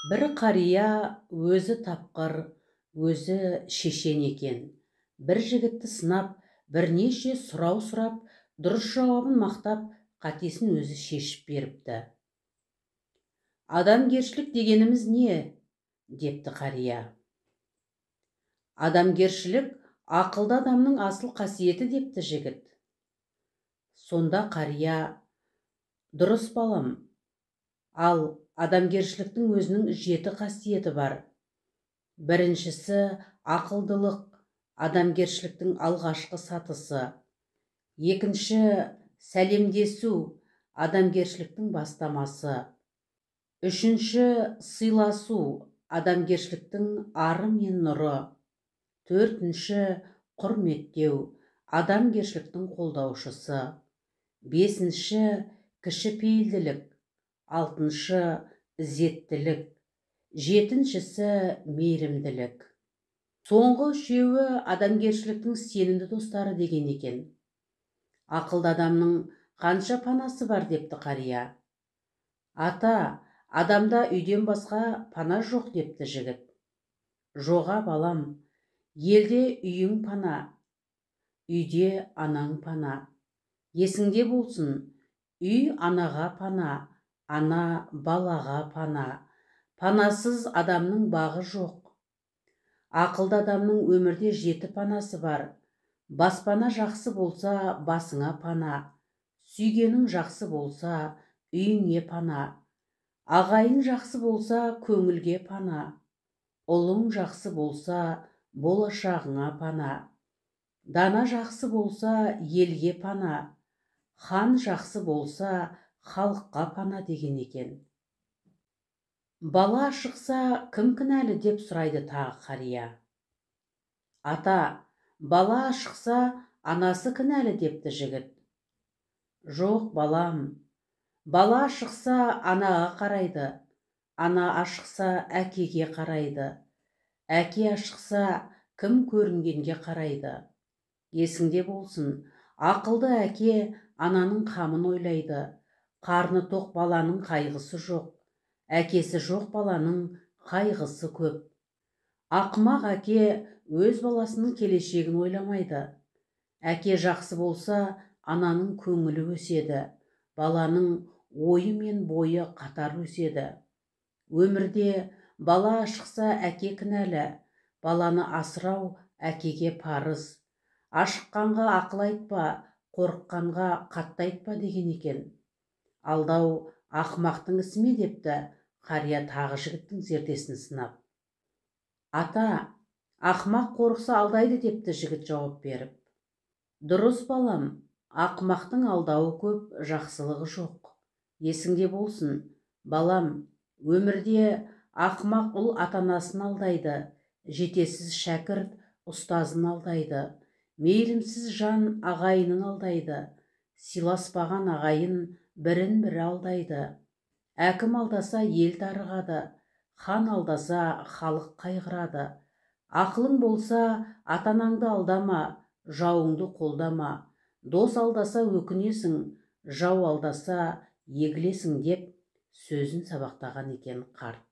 Бір қария өзі тапқыр, өзі шешен екен. Бір жігітті сынап, бірнеше сұрау сұрап, дұрыс жауабын мақтап, қатесін өзі шешіп беріпті. Адамгершілік дегеніміз не? Депті қария. Адамгершілік ақылды адамның асыл қасиеті, депті жігіт. Сонда қария: дұрыс, балам, ал адамгершіліктің өзінің 7 қасиеті бар. Біріншісі ақылдылық, адамгершіліктің алғашқы сатысы. Екінші сәлемдесу, адамгершіліктің бастамасы. Үшінші сыйласу, адамгершіліктің ары мен нұры. Төртінші құрметтеу, адамгершіліктің қолдаушысы. Бесінші кішіпейілділік, алтыншы ізеттілік, жетіншісі мейірімділік. Соңғы үшеуі адамгершіліктің сенімді достары деген екен. Ақылды адамның қанша панасы бар, депті қария. Ата, адамда үйден басқа пана жоқ, депті жігіт. Жоға, балам, елде үйің пана, үйде анаң пана. Есіңде болсын, үй анаға пана, ана балаға пана. Панасыз адамның бағы жоқ. Ақылды адамның өмірде 7 панасы бар. Баспана жақсы болса, басыңа пана. Сүйгенің жақсы болса, үйіңе пана. Ағайын жақсы болса, көңілге пана. Ұлың жақсы болса, болашағыңа пана. Дана жақсы болса, елге пана. Хан жақсы болса, халыққа пана деген екен. Бала ашықса, кім кінәлі, деп сұрайды тағы қария. Ата, бала ашықса, анасы кінәлі, депті жігіт. Жоқ, балам, бала ашықса, анаға қарайды, ана ашықса, әкеге қарайды, әке ашықса, кім көрінгенге қарайды. Есіңде болсын, ақылды әке ананың қамын ойлайды, қарны тоқ баланың қайғысы жоқ, әкесі жоқ баланың қайғысы көп. Ақымақ әке өз баласының келешегін ойламайды. Әке жақсы болса, ананың көңілі өседі, баланың ойы мен бойы қатар өседі. Өмірде бала ашықса, әке кінәлі, баланы асырау әкеге парыз. Ашыққанға ақыл айтпа, қорыққанға қатты айтпа деген екен. Алдау ақымақтың ісі ме, депті қария тағы жігіттің зердесін сынап. Ата, ақымақ қорықса алдайды, депті жігіт жауап беріп. Дұрыс, балам, ақымақтың алдауы көп, жақсылығы жоқ. Есіңде болсын, балам, өмірде ақымақ ұл ата-анасын алдайды, жетесіз шәкірт ұстазын алдайды, мейірімсіз жан ағайынын алдайды, сыйласпаған ағайын бірін-бірі алдайды. Әкім алдаса, ел тарығады, хан алдаса, халық қайғырады. Ақылың болса, ата-анаңды алдама, жауыңды қолдама. Дос алдаса, өкінесің, жау алдаса, егілесің, деп сөзін сабақтаған екен қарт.